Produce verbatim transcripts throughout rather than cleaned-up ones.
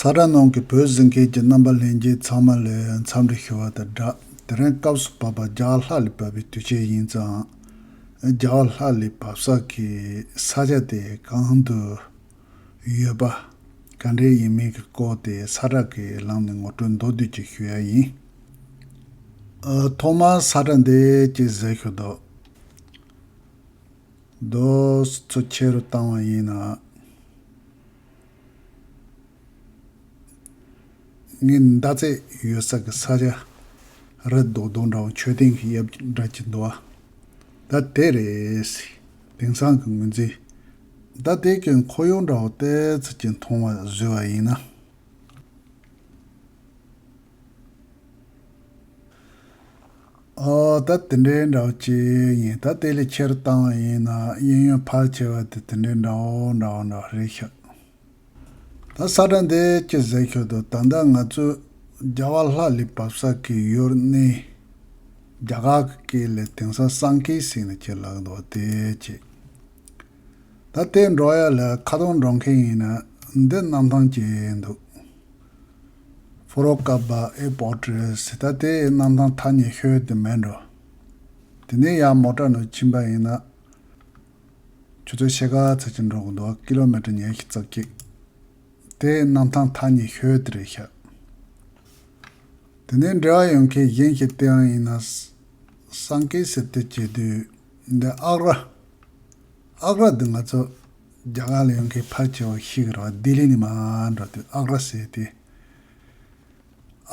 ས་ཁྲ་ནང་གི་བོད་གཟིགས་མཁན་གྱི་རྣམ་པ་ལྷན་རྒྱས་ཚང་མ་ལ་འཚམས་འདྲི་ཞུ་བ་དང་སྦྲགས། དེ་རིང་སྐབས་སུ་བབས་པ་རྒྱ་གར་ལྷ་ལས་བབས་པའི་དུས་ཆེན་ཡིན་ཙང་། རྒྱ་གར་ལྷ་ལས་བབས་ས་གི་ས་ཆ་དེ་གང་དུ་ཡོད་པ། ག་འདྲས་ཡིན་མིན་གྱི་སྐོར་དེ་ས་ཁྲ་གི་ལམ་ནས་ངོ་སྤྲོད་མདོར་བསྡུས་ཅིག་ཞུ་ཡ་ཡིན། ཨ། ཐོག་མར་ས་ཁྲ་འདི་ཅིག་གཟིགས་ཞུ་དོ། རྡོ་སོ་ཆེ་རུ་བཏང་བ་ཡིན་ན། ངའི་མདའ་རྩེད་ཡོད་ས་གི་ས་ཆ་རི་རྡོག་རྡོག་འདྲ་བོ་མཆོད་རྟེན་གྱི་དབྱིབས་འདྲ་ཅིག་འདུག་བ། ད་དེ་རེད། དེང་སང་གི་ངོས་འཛིན། ད་དེ་གི་ཁོར་ཡུག་འདྲ་བོ་ཏོག་ཙམ་ཅིག་མཐོང་བ་བཟོས་པ་ཡིན་ན། ཨོ། ད་དེ་འདྲའི་འདྲ་བོ་ཅིག་ཡིན། ད་དེ་ལས་ཆེར་བཏང་བ་ཡིན་ན་གཡས་གཡོན་ཕལ་ཆེ་བ་དེ་དེ་འདྲའི་འདྲ་བོ་འདྲ་བོ་འདྲ་བོ་རེད་ཤག་ད་ས་ཁྲ་འདི་ཅི་ཟེར་ཤོད་དོ། ད་ལྟ་ང་ཚོ་རྒྱ་གར་ལྷ་ལས་བབས་ས་གི་ཡུལ་ནི། རྒྱ་གར་གྱི་སྐད་ལས་དེང་སང་སང་ཀི་ཟེར་ནས་ཅིག་ལབ་འདུག་དེ་ཅིག་ད་དེ་འགྲོ་ཡ་ལ་ཁ་ཏོན་འགྲོ་མཁན་ཡིན་ན་འདི་གནམ་ཐང་ཅིག་འདུག་ཕོ་རོ་ཀ་བ་ཨེ་པོ་ཏྲི་ཟེར། ད་དེ་གནམ་ཐང་ཐག་ཉེ་ཤོས་དེ་མེད་འགྲོ། དེ་ནས་ཡར་མོ་ཊ་ནང་ཕྱིན་པ་ཡིན་ན། ཆུ་ཚོད་ཕྱེད་ཀ་ཙམ་ཅིག་འགྲོ་གི་འདུག་ཀི་ལོ་མི་ཊར་ཉི་ཤུ་རྩ་གཅིག་དེ་གནམ་ཐང་ཐག་ཉེ་ཤོས་དེ་རེད་ཤག་དེ་ནས་འབྲེལ་བ་ཡོད་མཁན་གཞན་ཞིག་དེའང་ཡིན་ན། སང་ཀི་ཟེར་དེ་བྱེད་དུས་འདི་ཨག་ར། ཨག་ར་འདི་ང་ཚོ་རྒྱ་གར་ལ་ཡོད་མཁན་ཕལ་ཆེ་བ་ཤེས་ཀྱི་རེད་བ། ལྡི་ལི་ནས་མར་འགྲོ་དུས་ཨག་ར་ཟེར་དེ།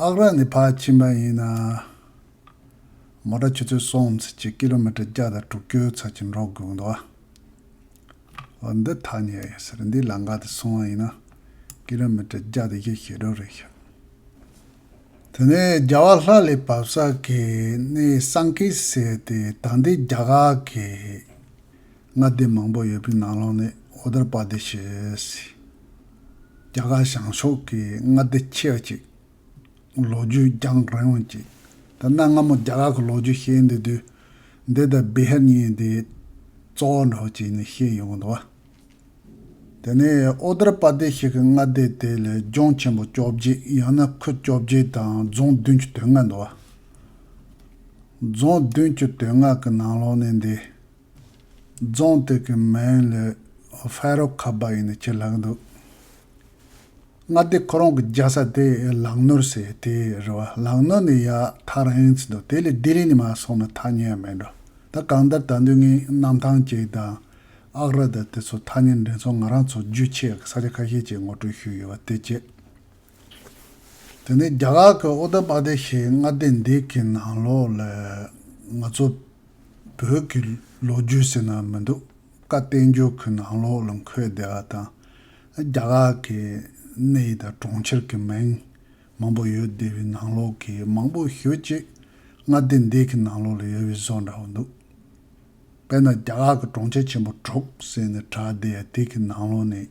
ཨག་ར་ནས་ཕར་ཕྱིན་པ་ཡིན་ན། མོ་ཊ་ཆུ་ཚོད་གསུམ་ཙམ་ཅིག་ཀི་ལོ་མི་ཊར་བརྒྱ་དང་དྲུག་ཅུ་ཙམ་ཅིག་འགྲོ་དགོས་འདུག་བ། འོ་འདི་ཐག་ཉེ་ཡ་ཟེར། འདི་ལམ་ཁ་དེ་སོང་བ་ཡིན་ན་ཀི་ལོ་མི་ཊར་བརྒྱ་དང་བཞི་ཞེ་དྲུག་རེད་ཤག་དེ་ནས་རྒྱ་གར་ལྷ་ལས་བབས་ས་གི་གནས་སང་ཀི་ཟེར་དེ་ད་འདི་རྒྱ་གར་གི་མངའ་སྡེ་མང་པོ་ཡོད་པའི་ནང་ལོགས་ནས་ཨོ་ཏར་པར་དེ་ཤི་ཟེར། རྒྱ་གར་བྱང་ཕྱོགས་ཀྱི་མངའ་སྡེ་ཆེ་བ་ཅིག་ལོ་རྒྱུས་རྒྱང་རིང་བ་ཅིག་ད་གནའ་སྔ་མོ་རྒྱ་གར་གྱི་ལོ་རྒྱུས་བཤད་འདི་དུས་འདི་དང་བི་ཧར་གཉིས་འདི་གཙོ་བོ་འདྲ་བོ་ཅིག་ནས་བཤད་ཡོང་གི་འདུག་བ། དེ་ནས་ཨོ་ཏར་པར་དེ་ཤི་གི་མངའ་སྡེ་དེ་ལ་ལྗོངས་ཆེན་པོ་བཅོ་བརྒྱད་ཡང་ན་ཁུལ་བཅོ་བརྒྱད་དང་རྫོང་བདུན་ཅུ་དོན་ལྔ་འདུག་བ། རྫོང་བདུན་ཅུ་དོན་ལྔ་གི་ནང་ལོགས་ནས་འདི། རྫོང་དེ་གི་མིང་ལ་ཧྥ་རོ་ཁ་བ་ཡིན་ནི་ཅི་ལབ་འདུག་མངའ་སྡེ་ཁོ་རང་གི་རྒྱལ་ས་དེ་ལག་ནོར་ཟེར་དེ་རེད་བ། ལག་ནོར་ནས་ཡར་ཐག་རིང་ཙམ་འདུག་དེ་ལས་ལྡི་ལི་ནས་མར་སོང་ན་ཐག་ཉེ་ཡ་མེད་འགྲོ། ད་གང་ལྟར་ད་དུང་ངས་གནམ་ཐང་ཅིག་དང་ཨག་ར་དང་དེ་ཚོ་ཐག་ཉེ་འདྲ་ཚོ་ང་རང་ཚོ་རྒྱུས་ཆེ་ཡ་གི་ས་ཆ་ཁ་ཤས་ཅིག་ངོ་སྤྲོད་ཞུས་ཡོད་བ་དེ་བྱས། དེ་ནས་རྒྱ་གར་གྱི་ཨོ་ཏ་པ་དེ་ཤི་མངའ་སྡེ་འདི་གི་ནང་ལོགས་ལ་ང་ཚོ་བོད་ཀྱི་ལོ་རྒྱུས་ཟེར་ན་མི་འདུག་བཀའ་བསྟན་འགྱུར་གྱི་ནང་ལོགས་ལ་འཁོད་བསྡད་པ་དང་། རྒྱ་གར་གྱི་གནས་དང་གྲོང་ཁྱེར་གྱི་མིང་མང་པོ་ཡོད་བསྡད་པའི་ནང་ལོགས་ཀྱི་མང་པོ་ཞེ་ཅིག་མངའ་སྡེ་འདི་གི་ནང་ལོགས་ལ་ཡོད་པའི་བཟོ་འདྲ་བོ་འདུག་དཔེར་ན་རྒྱ་གར་གྱི་གྲོང་ཁྱེར་ཆེན་པོ་དྲུག་ཟེར་ནས་གྲགས་བསྡད་ཡ་དེ་གི་ནང་ལོགས་ནས་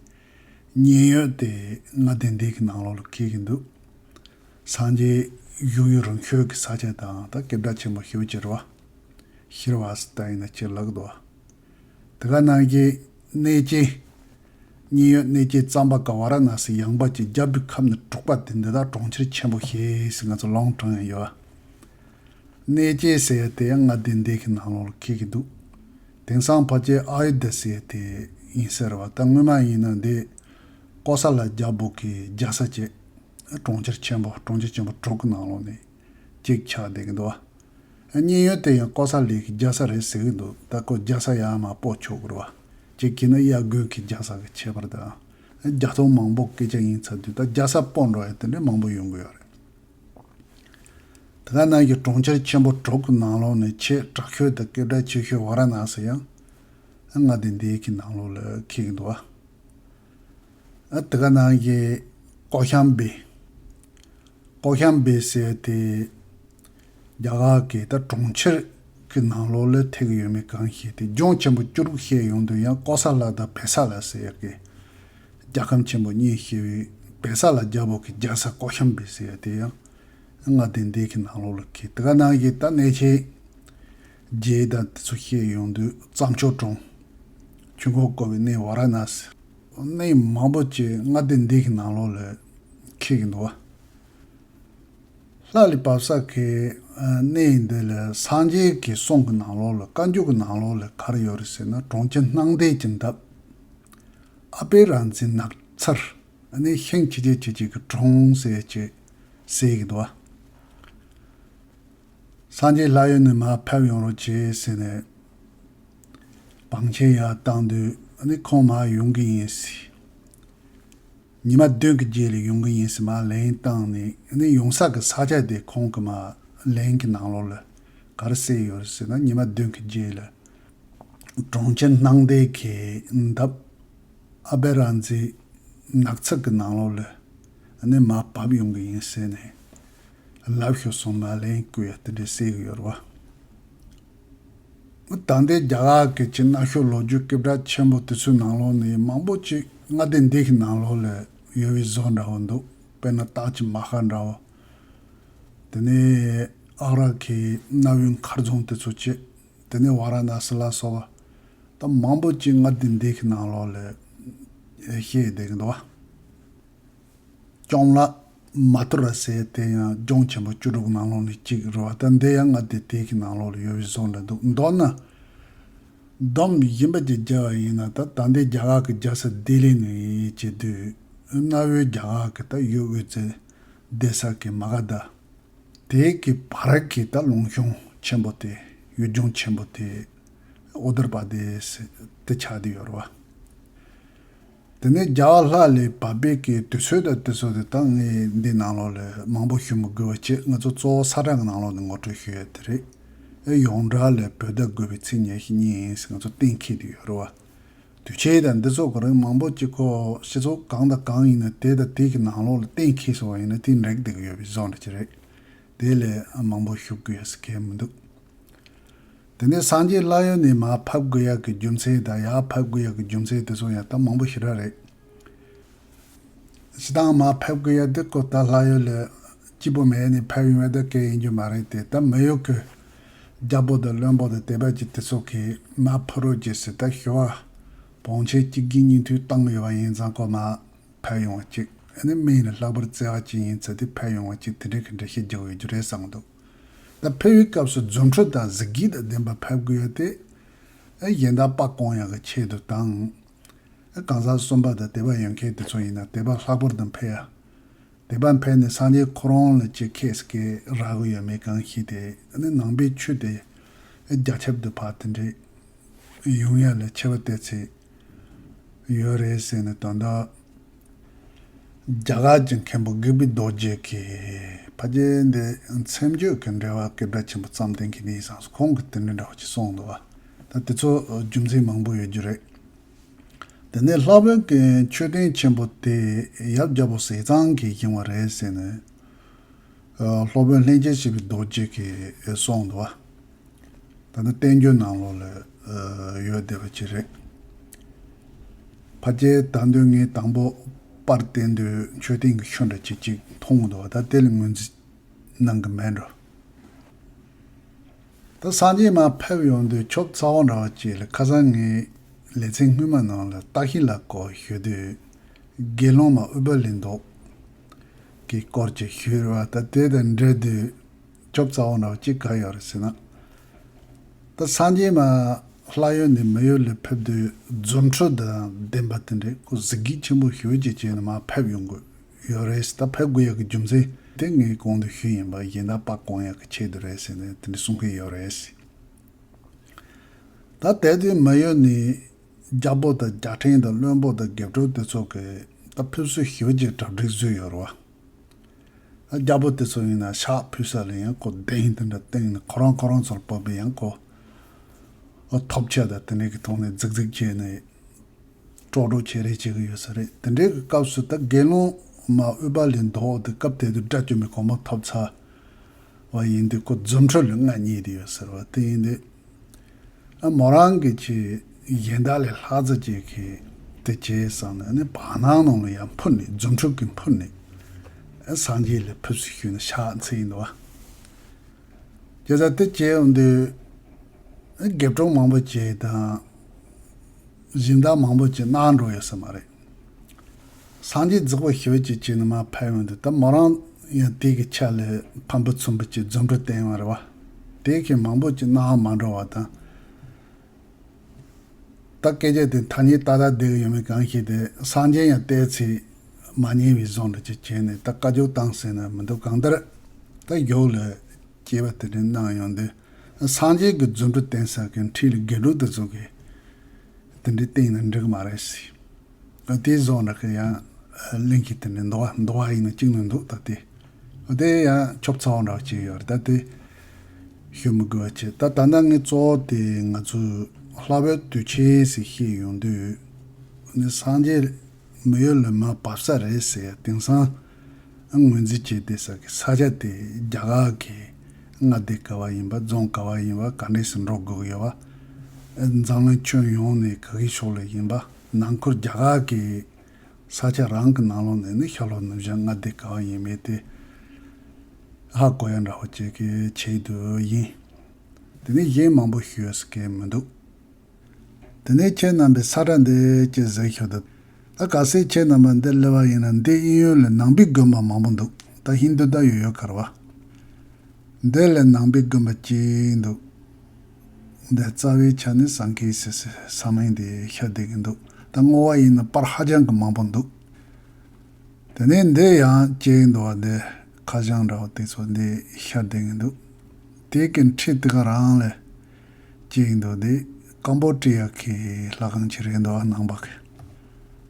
མཉན་ཡོད་དེ་མངའ་སྡེ་འདི་གི་ནང་ལོགས་ལ་འཁེལ་གྱི་འདུག་སངས་རྒྱས་བཞུགས་ཡུལ་རིང་ཤོས་ཀྱི་ས་ཆ་དང་ད་སྐད་གྲགས་ཆེན་པོ་ཞེ་ཅིག་རེད་བ། ཤི་ར་ཝ་སི་ཏ་ཡིན་ན་ཅི་ལབ་ཀྱི་འདུག་བ། དེ་ག་ནང་བཞིན་གནས་ཆེན། མཉན་ཡོད་གནས་ཆེན་གཙང་པ་ག་ཝ་ར་ཎ་སི་ཡངས་པ་གྱི་རྒྱལ་པོའི་ཁབ་ནས་གྲགས་པ་དེ་འདི་དག་གྲོང་ཁྱེར་ཆེན་པོ་ཞེས་ཟེར་ང་ཚོ་ལུང་དྲངས་ཡོད། གནས་ཆེན་ཟེར་ཡ་དེ་ཡང་མངའ་སྡེ་འདི་གི་ནང་ལོགས་ལ་འཁེལ་གྱི་འདུག་དེང་སང་ཕལ་ཆེར་ཨ་ཡུ་དྷ་ཟེར་ཡ་དེ་ཡིན་ས་རེད་བ། ད་སྔོན་མ་ཡིན་ན་འདི་ཀོ་ས་ལ་རྒྱལ་པོ་གི་རྒྱལ་ས་བྱས། གྲོང་ཁྱེར་ཆེན་པོ་གྲོང་ཁྱེར་ཆེན་པོ་དྲུག་གི་ནང་ལོགས་ནས་གཅིག་ཆགས་བསྡད་ཀྱི་འདུག་བ། མཉན་ཡོད་དེ་ཡང་ཀོ་ས་ལའི་གི་རྒྱལ་ས་རེད་ཟེར་གྱི་འདུག་ད་ཁོ་རྒྱལ་ས་ཡར་མར་སྤོ་ཆོག་གི་རེད་བ། གཅིག་གིས་ན་དབྱར་དགུན་གྱི་རྒྱལ་ས་གི་ཁྱད་པར་དང་། རྒྱལ་ཐོག་མང་པོ་སྐད་ཆ་ཡིན་ཚར་དུས་ད་རྒྱལ་ས་སྤོ་འགྲོ་ཡ་དེ་འདྲ་མང་པོ་ཡོང་གི་ཡོད་རེད། དེ་ག་ནང་བཞིན་གྲོང་ཁྱེར་ཆེན་པོ་དྲུག་གི་ནང་ལོགས་ནས་ཆེས་གྲགས་ཤོས་དང་སྐད་གྲགས་ཆེ་ཤོས་ཝ་ར་ཎ་སི་ཡང་མངའ་སྡེ་འདིའི་གི་ནང་ལོགས་ལ་འཁེལ་གྱི་འདུག་བ། ཨ། དེ་ག་ནང་བཞིན་ཀོ་ཤམ་བི། ཀོ་ཤམ་བི་ཟེར་དེ་རྒྱ་གར་གྱི་ད་གྲོང་ཁྱེར་གྱི་ནང་ལོགས་ལ་ཐེག་ཡོད་མེད་གང་ཤེས་ཏེ་ལྗོངས་ཆེན་པོ་བཅུ་དྲུག་བཤད་ཡོང་དུས་ཡང་ཀོ་ས་ལ་དང་བེ་ས་ལ་ཟེར་ཡག་གི་རྒྱལ་ཁམས་ཆེན་པོ་གཉིས་བཤད་པའི་བེ་ས་ལ་རྒྱལ་པོ་གི་རྒྱལ་ས་ཀོ་ཤམ་བི་ཟེར་ཡ་དེ་ཡང་མངའ་སྡེ་འདི་གི་ནང་ལོགས་ལ་འཁེལ། དེ་ག་ནང་བཞིན་ད་གནས་ཆེན་བརྒྱད་དང་དེ་ཚོ་བཤད་ཡོང་དུས་རྩྭ་མཆོག་གྲོང་། ཆོས་འཁོར་བསྐོར་བའི་གནས་ཝ་ར་ཎ་སི། གནས་མང་པོ་ཅིག་མངའ་སྡེ་འདི་གི་ནང་ལོགས་ལ་ འཁེལ་གྱི་འདུག་བ། ལྷ་ལས་བབས་ས་གི་གནས་འདི་ལ་སངས་རྒྱས་ཀྱི་གསུང་གི་ནང་ལོགས་ལ། བཀའ་འགྱུར་གྱི་ནང་ལོགས་ལ་ག་རེ་ཡོད་རེད་ཟེར་ན། གྲོང་ཁྱེར་སྣང་མཐའི་གི་འདབས། ཨ་པེ་ར་ཛི་ནགས་ཚལ། ཨ་ནི་ཤིང་ཆེ་ཆེ་ཆེ་ཆེ་གི་གྲོང་ཟེར་ཅིག་ཟེར་གྱི་འདུག་བ། སངས་རྒྱས་ལྷ་ཡུལ་ནས་མར་ཕེབས་ཡོང་རོགས་བྱེད་ཟེར་ནས་བང་ཆེན་ཡར་བཏང་དུས། ཨ་ནི་ཁོང་མར་ཡོང་གི་ཡིན་ཟེར། ཉི་མ་བདུན་གྱི་རྗེས་ལ་ཡོང་གི་ཡིན་ཟེར་མར་ལན་བཏང་ནས། ཨ་ནི་ཡོང་ས་གི་ས་ཆ་དེ་ཁོང་གི་མར་ལན་གྱི་ནང་ལོགས་ལ་ག་རེ་གསལ་ཡོད་རེད་ཟེར་ན། ཉི་མ་བདུན་གྱི་རྗེས་ལ་གྲོང་ཁྱེར་སྣང་མཐའི་གི་འདབས། ཨ་པེ་ར་ཛི་ནགས་ཚལ་གྱི་ནང་ལོགས་ལ་ཨ་ནི་མར་བབས་ཡོང་གི་ཡིན་ཟེར་ནས་ལབ་ཤོག་གསུངས་མར་ལན་བསྐུར་ཡ་དེ་འདྲ་གསལ་གི་ཡོད་རེད་བ། ད་ལྟའི་རྒྱ་གར་གྱི་ཅིག་གནའ་ཤུལ་ལོ་རྒྱུས་སྐད་གྲགས་ཆེན་པོ་དེ་ཚོའི་ནང་ལོགས་ནས་མང་པོ་ཅིག་མངའ་སྡེ་འདི་གི་ནང་ལོགས་ལ་ཡོད་པའི་བཟོ་འདྲ་བོ་འདུག་དཔེར་ན་སྟག་ཅིག་མ་ཧ་འདྲ་བོ། དེ་ནས་ཨ་ར་གི་གནའ་བོའི་མཁར་རྫོང་དེ་ཚོ་བྱས། དེ་ནས་ཝ་ར་ཎ་སི་ལ་སོགས་པ། ད་མང་པོ་ཅིག་མངའ་སྡེ་འདི་གི་ནང་ལོགས་ལ་བཤད་བསྡད་ཀྱི་འདུག་བ། ལྕོང་ལ་མ་ཐུ་ར་ཟེར་དེ་ཡང་ལྗོངས་ཆེན་པོ་བཅུ་དྲུག་ནང་ལོགས་ནས་གཅིག་རེད་བ། ད་འདི་ཡང་མངའ་སྡེ་དེ་གི་ནང་ལོགས་ལ་ཡོད་པའི་བཟོ་འདྲ་འདུག་མདོར་ན། སྡོམ་གཞན་པ་ཅིག་བརྒྱབ་པ་ཡིན་ན། ད་ད་ལྟའི་རྒྱ་གར་གྱི་རྒྱལ་ས་ལྡི་ལི་ནས་བྱེད་དུས་གནའ་བོའི་རྒྱ་གར་གྱི་ད་ཡུལ་དབུས་ཚེ་བསྡད་ས་གི་མ་ག་དྷ། དེ་གི་བར་གྱི་ད་ལུང་གཤོང་ཆེན་པོ་དེ། ཡུལ་ལྗོངས་ཆེན་པོ་དེ་ཨུ་ཏར་པ་དེ་སི་དེ་ཆགས་བསྡད་ཡོད་རེད་བ། དེ་ནས་རྒྱལ་བ་ལྷ་ལས་བབས་པའི་གི་དུས་ཚོད་དང་དེ་ཚོ་དེ་ད་ངས་འདི་ནང་ལོགས་ལ་མང་པོ་ཞུ་མི་དགོས་པ་བྱས། ང་ཚོ་གཙོ་བོ་ས་བཀྲ་གི་ནང་ལོགས་ནས་ངོ་སྤྲོད་ཞུ་ཡ་དེ་རེད། ཨེ་ཡོངས་གྲགས་ལ་བོད་ཟླ་དགུ་པའི་ཚེས་ཉེར་གཉིས་ཡིན་ཟེར་ང་ཚོ་གཏན་འཁེལ་བསྡད་ཡོད་རེད་བ། དུས་ཆེན་དང་འདི་ཚོ་གི་རིང་མང་པོ་ཅིག་ཁོ་སྤྱི་ཚོགས་གང་དང་གང་ཡིན་ན་དེ་དང་དེ་གི་ནང་ལོགས་ལ་གཏན་འཁེལ་སོང་བ་ཡིན་ན་དེ་འགྲིག་བསྡད་ཀྱི་ཡོད་པའི་བཟོ་འདྲ་ཅིག་རེད། དེ་ལས་མང་པོ་ཞུ་དགོས་ཡ་ཟེར་མཁན་མི་འདུག་དེ་ནས་སངས་རྒྱས་ལྷ་ཡུལ་ནས་མར་ཕེབས་དགོས་ཡ་གི་རྒྱུ་མཚན་དང་ཡར་ཕེབས་དགོས་ཡ་གི་རྒྱུ་མཚན་དེ་ཚོ་ཡང་ད་མང་པོ་ཞེ་དྲག་རེད། སྤྱིར་བཏང་མར་ཕེབས་དགོས་ཡ་དེ་ཁོ་ད་ལྷ་ཡུལ་ལ་སྐྱིད་པོ་མེད་ནས་ཕེབས་ཡོང་བ་དེ་གལ་ཡིན་རྒྱུ་མ་རེད་དེ། ད་མི་ཡུལ་གི་རྒྱལ་པོ་དང་བློན་པོ་དང་དེ་བ་ཅིག་དེ་ཚོ་གིས་མར་ཕེབས་རོགས་བྱེད་ཟེར། ད་ཞུ་བ་བང་ཆེན་གཅིག་གི་སྙིང་ཐུན་བཏང་ཡོད་པ་ཡིན་ཙང་ཁོ་མར་ཕེབས་ཡོང་བ་གཅིག་ཨ་ནི་མི་ཡིན་ན་ལྷག་པར་བརྩེ་བ་ཅན་ཡིན་ཙང་དེ་ཕེབས་ཡོང་བ་གཅིག་དེ་འདྲའི་གི་འགྲེལ་བཤད་རྒྱག་འོས་རྒྱུ་རེད་བསམ་གི་འདུག་ད་ཕེབས་པའི་སྐབས་སུ་རྫུ་འཕྲུལ་དང་གཟི་བརྗིད་དང་ལྡན་པ་ཕེབས་དགོས་ཡ་དེ། ཨ་གཞན་དག་དཔའ་བཀོང་ཡག་གི་ཆེད་དུ་དང་། ཨ་གང་ཟག་གསུམ་པ་དང་དད་པ་ཡོད་མཁན་དེ་ཚོ་ཡིན་ན་དད་པ་ལྷག་པར་དུ་འཕེལ་ཡ། དད་པ་འཕེལ་ནས་སངས་རྒྱས་ཁོ་རང་ལ་ཅིག་ཁེས་ཀྱི་རག་གི་ཡོད་མེད་གང་ཤེས་ཏེ། ཨ་ནི་ནང་པའི་ཆོས་དེ་རྒྱ་ཁྱབ་ཏུ་ཕར་དེ་འདྲའི་ཡོང་ཡ་ལ་ཆེ་བ་གཏད་ཚེ་ཡོད་རེད་ཟེར་ནས། དོན་དག་རྒྱ་གར་གྱི་མཁན་པོ་དགེ་སྦི་རྡོ་རྗེ་གིས་ཕལ་ཆེར་འདི་མཚན་བརྗོད་ཀྱི་འགྲེལ་པ་སྐད་གྲགས་ཆེན་པོ་བརྩམས་བསྡད་མཁན་ཡིན་ཙང་། ཁོང་གིས་དེ་འདྲའི་འདྲ་བ་ཅིག་གསུངས་འདུག་བ། ད་དེ་ཚོ་རྒྱུ་མཚན་མང་པོ་ཡོད་རྒྱུ་རེད། དེ་ནས་སློབ་དཔོན་གྱི་མཆོད་རྟེན་ཆེན་པོ་དེ་ཡབ་རྒྱལ་པོ་ཟས་གཙང་གིས་བཞེངས་པ་རེད་ཟེར་ནས། ཨ་སློབ་དཔོན་ལྷན་སྐྱེས་ཞེས་པའི་རྡོ་རྗེ་གིས་གསུངས་འདུག་བ། ད་ནི་བསྟན་བཅོས་ནང་ལོགས་ལ་ཨ་ཡོད་བསྡད་པ་ཅིག་རེད། ཕལ་ཆེར་ད་དུང་ངས་དང་པོ་པར་བསྟན་དུས་མཆོད་རྟེན་གྱི་ཤུལ་འདྲ་ཅིག་ཅིག་མཐོང་གི་འདུག་བ། ད་དེ་ལ་ངོས་འཛིན་གནང་གི་མེད་འགྲོ། ད་སངས་རྒྱས་མར་ཕེབས་ཡོང་དུས་ཆོབ་ཚ་བོ་འདྲ་བ་ཅིག་ལ། ཁ་སང་ངས་ལེ་ཚན་སྔོན་མ་ནང་ལ་སྟག་ཤི་ལ་སྐོར་ཞུ་དུས་དགེ་སློང་མ་ཨུཏྤ་ལའི་མདོག་གི་སྐོར་ཅིག་ཞུས་རེད་བ། ད་དེ་དང་འབྲེལ་དུས་ཆོབ་ཚ་བོ་འདྲ་བ་ཅིག་ག་ཡོད་རེད་ཟེར་ན། ད་སངས་རྒྱས་མར་ལྷ་ཡུལ་ནས་མི་ཡུལ་ལ་ཕེབས་དུས་རྫུ་འཕྲུལ་དང་ལྡན་པ་དེ་འདྲའི་ཁོ་གཟི་བརྗིད་ཆེན་པོ་ཞེ་པོ་ཅིག་བྱས་ནས་མར་ཕེབས་ཡོང་གི་ཡོད་རེད། ད་ཕེབས་དགོས་ཡག་གི་རྒྱུ་མཚན་དེ་ངས་གོང་དུ་ཞུས་ཡིན་པ། གཞན་དག་དཔའ་བཀོང་ཡག་གི་ཆེད་དུ་རེད་ཟེར་ནས་དེ་འདྲ་གསུང་གི་ཡོད་རེད། ད་དེ་དུས་མི་ཡུལ་ནས་རྒྱལ་པོ་དང་རྒྱལ་ཕྲན་དང་བློན་པོ་དང་དགེ་ཕྲུག་དེ་ཚོ་གིས་ད་ཕེབས་བསུ་ཞེ་པོ་ཅིག་གྲ་སྒྲིག་བཟོས་ཡོད་རེད་བ། རྒྱལ་པོ་དེ་ཚོ་ཡིན་ན་ཕྱག་ཕུལ་ས་ལ་ཡང་ཁོ་གདན་དེ་འདྲ་བཏིང་ནས་ཁོ་རང་ཁོ་རང་ཚོར་བབས་པའི་ཡང་ཁོ་ཐོབ་ཆ་དང་དེ་འདྲའི་གི་ཐོག་ནས་རྫིག་རྫིག་བྱས་ནས་ཀྲོག་ཀྲོག་བྱེད་རེས་བྱེད་ཀྱི་ཡོད་ས་རེད། དེ་འདྲའི་གི་སྐབས་སུ་ད་དགེ་སློང་མ་ཨུཏྤ་ལའི་མདོག་དེ་སྐབས་དེ་དུས་དགྲ་བཅོམ་པའི་གོ་འཕང་ཐོབ་ཚར་བ་ཡིན་དུས་ཁོ་རྫུ་འཕྲུལ་ལ་མངའ་བརྙེས་ཏེ་ཡོད་ཟེར་བ་དེ་ཡིན་དུས། ཨ་མོ་རང་གི་ཆེས་གཞན་དག་ལས་ལྷག་ཙམ་ཅིག་གིས་དེ་བྱས་བསམ་ནས་ནི་བར་སྣང་ནང་ལ་ཡང་འཕུར་ནས་རྫུ་འཕྲུལ་གྱིས་འཕུར་ནས་ཨ་སངས་རྒྱས་ལ་ཕེབས་བསུ་ཞུས་ནས་ཕྱག་འཚལ་ཡིན་འདུག་བ། བྱས་ཙང་དེ་བྱས་འོང་དུས་ཨ་དགེ་ཕྲུག་མང་པོ་ཅིག་དང་གཞན་དག་མང་པོ་ཅིག་མནར་འགྲོ་ཡོད་ས་མ་རེད། སངས་རྒྱས་རྫིག་པོ་ཞེ་པོ་ཅིག་བྱས་ནས་མར་ཕེབས་ཡོང་དུས། ད་མོ་རང་ཡང་དེ་གི་ཆ་ལ་ཕམ་པུ་ཚུམ་པུ་ཅིག་རྫུ་འཕྲུལ་བསྟན་ཡོད་རེད་བ། དེ་གི་མང་པོ་ཅིག་སྣང་བ་མ་འགྲོ་བ་དང་། ད་སྐད་ཆ་དེ་ཐ་སྙད་ཏག་ཏག་བསྡད་ཀྱི་ཡོད་མེད་གང་ཤེས་ཏེ། སངས་རྒྱས་ཡང་བལྟས་ཚེ་མ་ཉན་པའི་བཟོ་འདྲ་ཅིག་བྱས་ནས། ད་བཀའ་བཀྱོན་བཏང་ཟེར་ན་མི་འདུག་གང་ལྟར་ད་གཞུག་ལ་སྐྱེས་པ་དེ་འདྲ་གནང་ཡོང་དུས། སངས་རྒྱས་ཀྱི་རྫུ་འཕྲུལ་བསྟན་ས་གི་འཁྲིས་ལ་དགེ་ཕྲུག་དེ་ཚོ་གིས་དེ་འདྲ་བསྟན་ན་འགྲིག་གི་མ་རེད་ཟེར། དེ་བཟོ་འདྲ་གི་ཡང་གླེང་གཞི་དེ་འདྲ་འདུག་བ། འདུག་བ་ཡིན་ན་གཅིག་ནས་འདུག་ད་དེ། དེ་ཡང་ཁྱབ་ཚ་བོ་འདྲ་བ་ཅིག་ཡོད་རེད། ད་དེ་ཞུ་མི་དགོས་པ་བྱས། ད་ད་ལྟ་ངས་གཙོ་བོ་དེ་ང་ཚོས་ལྷག་པའི་དུས་ཆེན་ཟེར་བཤད་ཡོང་དུས་ནི། སངས་རྒྱས་མི་ཡུལ་ལ་མར་བབས་ས་རེད་ཟེར། དེང་སང་ངོས་འཛིན་བྱེད་བསྡད་ས་གི་ས་ཆ་དེ་རྒྱ་གར་གི་མངའ་སྡེ་ག་བ་ཡིན་པ། རྫོང་ག་བ་ཡིན་པ། ག་འདྲས་སུ་འགྲོ་དགོས་ཀྱི་ཡོད་པ། འཛམ་གླིང་ཁྱོན་ཡོངས་ནས་ག་གི་ཕྱོགས་ལ་ཡིན་པ། ནང་ཁུལ་རྒྱ་གར་གི་ས་ཆ་རང་གི་ནང་ལོགས་ནས་ནི་ཤར་ལྷོ་ནུབ་བྱང་མངའ་སྡེ་ག་བ་ཡིན་མིན་དེ་ཧ་གོ་ཡ་འདྲ་བོ་ཅིག་གི་ཆེད་དུ་ཡིན། དེ་ནས་གཞན་མང་པོ་ཞུ་ཡ་ཟེར་མཁན་མི་འདུག་དེ་ནས་ཁྱེད་རྣམ་པས་ས་ཁྲ་འདི་ཅི་ཟེར་ཤོད་དུ། ད་གལ་སྲིད་ཁྱེད་རྣམ་པ་འདིར་སླེབས་པ་ཡིན་ན། འདི་གཡས་གཡོན་ལ་ནང་པའི་དགོན་པ་མང་པོ་འདུག་ད་ཧིན་དུ་ད་ཡོད་ཡོད་གར་བ། འདི་ལ་ནང་པའི་དགོན་པ་གཅིག་འདུག་འདི་རྩ་བའི་ཆ་ནས་སང་ཁེ་སི་སི་ས་མིང་དེ་ཤར་བསྡད་ཀྱི་འདུག་ད་བསྔོ་བ་ཡིན་ན་པར་ཧ་ཅང་གི་མང་པོ་འདུག་དེ་ནས་འདི་ཡང་གཅིག་འདུག་བ། འདི་ཁ་བྱང་འདྲ་བོ་དེ་ཚོ་འདི་ཤར་བསྡད་ཀྱི་འདུག་དེ་གི་འཁྲིས་དེ་ག་རང་ལ་གཅིག་འདུག་འདི་ཀམ་བོ་ཌི་ཡ་གི་ལྷ་ཁང་ཅིག་རེད་འདུག་བ། ནང་པ་གི།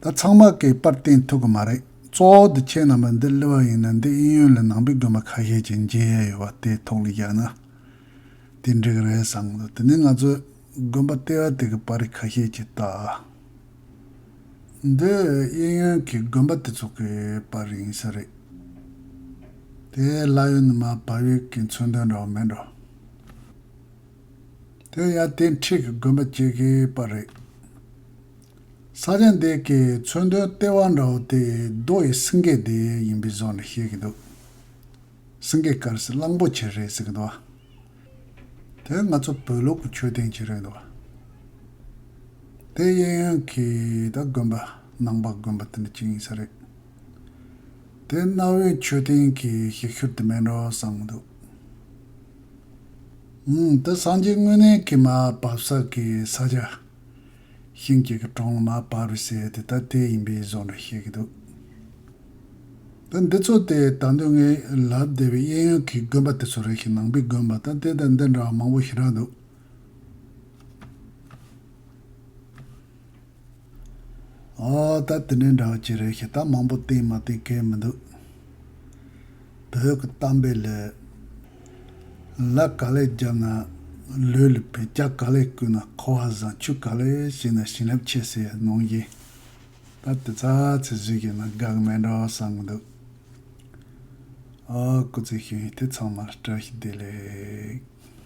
ད་ཚང་མ་གིས་པར་བསྟན་ཐུབ་ཀྱི་མ་རེད། གཙོ་བོ་དེ་ཁྱེད་རྣམ་པ་འདིར་སླེབས་པ་ཡིན་ན། འདི་གཡས་གཡོན་ལ་ནང་པའི་དགོན་པ་ཁ་ཤས་ཅིག་མཇལ་ཡ་ཡོད་པ། དེ་ཐོག་ལ་བཞག་ན་དེ་འགྲིག་རེད་བསམ་གི་འདུག་དེ་ནས་ང་ཚོས་དགོན་པ་ལྟེ་བ་དེ་གི་པར་རིས་ཁ་ཤས་ཅིག་བལྟ། འདི་གཡས་གཡོན་གྱི་དགོན་པ་དེ་ཚོ་གི་པར་རིས་ཡིན་ས་རེད། དེ་ལྷ་ཡུལ་ནས་མར་བབས་ཡས་ཀྱི་མཚོན་དོན་འདྲ་བོ་མེད་འགྲོ། དེ་ཡང་དེ་འཁྲིས་ཀྱི་དགོན་པ་གཅིག་གི་པར་རེད། ས་ཆ་འདི་གི་མཚོན་དོན་ལྟེ་བ་འདྲ་བོ་དེ་རྡོ་ཡི་སེང་གེ་དེ་ཡིན་པའི་བཟོ་འདྲ་བཤད་ཀྱི་འདུག་སེང་གེ་དཀར་སེ་གླང་པོ་ཆེ་རེད་ཟེར་གྱི་འདུག་དེ་ང་ཚོ་བོད་ལུགས་ཀྱི་མཆོད་རྟེན་ཅིག་རེད་འདུག་དེ་གཡས་གཡོན་གྱི་ད་དགོན་པ། ནང་པ་དགོན་པ་དེ་འདྲ་ཅིག་ཡིན་ས་རེད། དེ་གནའ་བོའི་མཆོད་རྟེན་གྱི་ཞིག་ཤུལ་དེ་མིན་འགྲོ་བསམ་གྱི་འདུག་ཨུམ། ད་སངས་རྒྱས་དངོས་གནས་ཀྱི་མར་བབས་ས་གི་ས་ཆ། ཤིང་གཅིག་གི་གྲོང་ལ་མར་བབས་རེད་ཟེར་དེ་ད་དེ་ཡིན་པའི་བཟོ་འདྲ་བཤད་ཀྱི་འདུག་ད་འདི་ཚོ་དེ་ད་དུང་ངས་ལབ་བསྡད་པའི་གཡས་གཡོན་གྱི་དགོན་པ་དེ་ཚོ་རེད་ཤག་ནང་པའི་དགོན་པ་ད་དེ་དང་འདི་འདྲ་བ་མང་པོ་ཞེ་དྲག་འདུག་ཨོ། ད་དེ་འདྲའི་འདྲ་བ་ཅིག་རེད་ཤག་ད་མང་པོ་བསྟན་མ་བསྟན་གལ་མི་འདུག་བོད་ཀྱི་གཏམ་དཔེ་ལས། ལ་ག་ལེར་བརྒྱབ་ན་ལུས་ལ་ཕན། རྒྱ་ག་ལེར་བསྐུས་ན་ཁུ་བ་བཟང་། ཆོས་ག་ལེར་བྱས་ན་བྱིན་རླབས་ཆེ་ཟེར་ཡ་ནང་བཞིན། ད་དེ་ཚ་ཚེ་བཟོས་ཀྱི་ན་དགའ་གི་མེད་འགྲོ་བསམ་གི་འདུག་ཨོ། སྐུ་ཚེ་ཞུ་ཡིན་དེ་ཚང་མ་བཀྲ་ཤིས་བདེ་ལེགས།